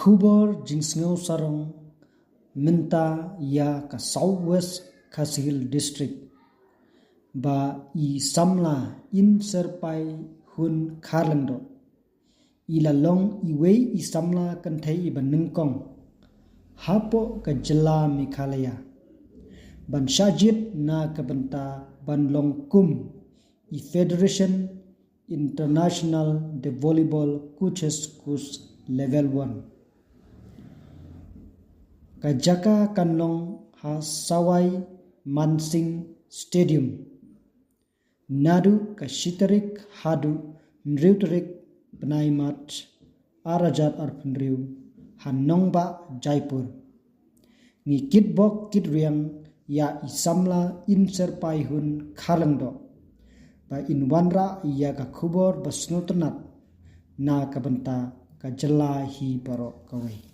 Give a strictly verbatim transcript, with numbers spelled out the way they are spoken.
Khubor jingsngew sarong mynta ïa ka South West Khasi Hills District, ba i samla Inserpai Hun Kharlyngdoh i la long iwei i samla kynthei iba nyngkong hapoh ka jylla Meghalaya ban shah jied na ka bynta ban long kum i Federation International de Volleyball Coaches Course Level one. Ka jaka kan long ha Sawai Mansingh Stadium naduh ka shi tarik haduh hynriew tarik bnai March ar hajar arphew hynriew ha nongbah Jaipur. Ngi kitbok kitriang ïa i samla Inserpai Hun Kharlyngdoh ba in wanrah ïa ka khubor ba sngewtynnat na ka bynta ka jylla hi baroh kawei.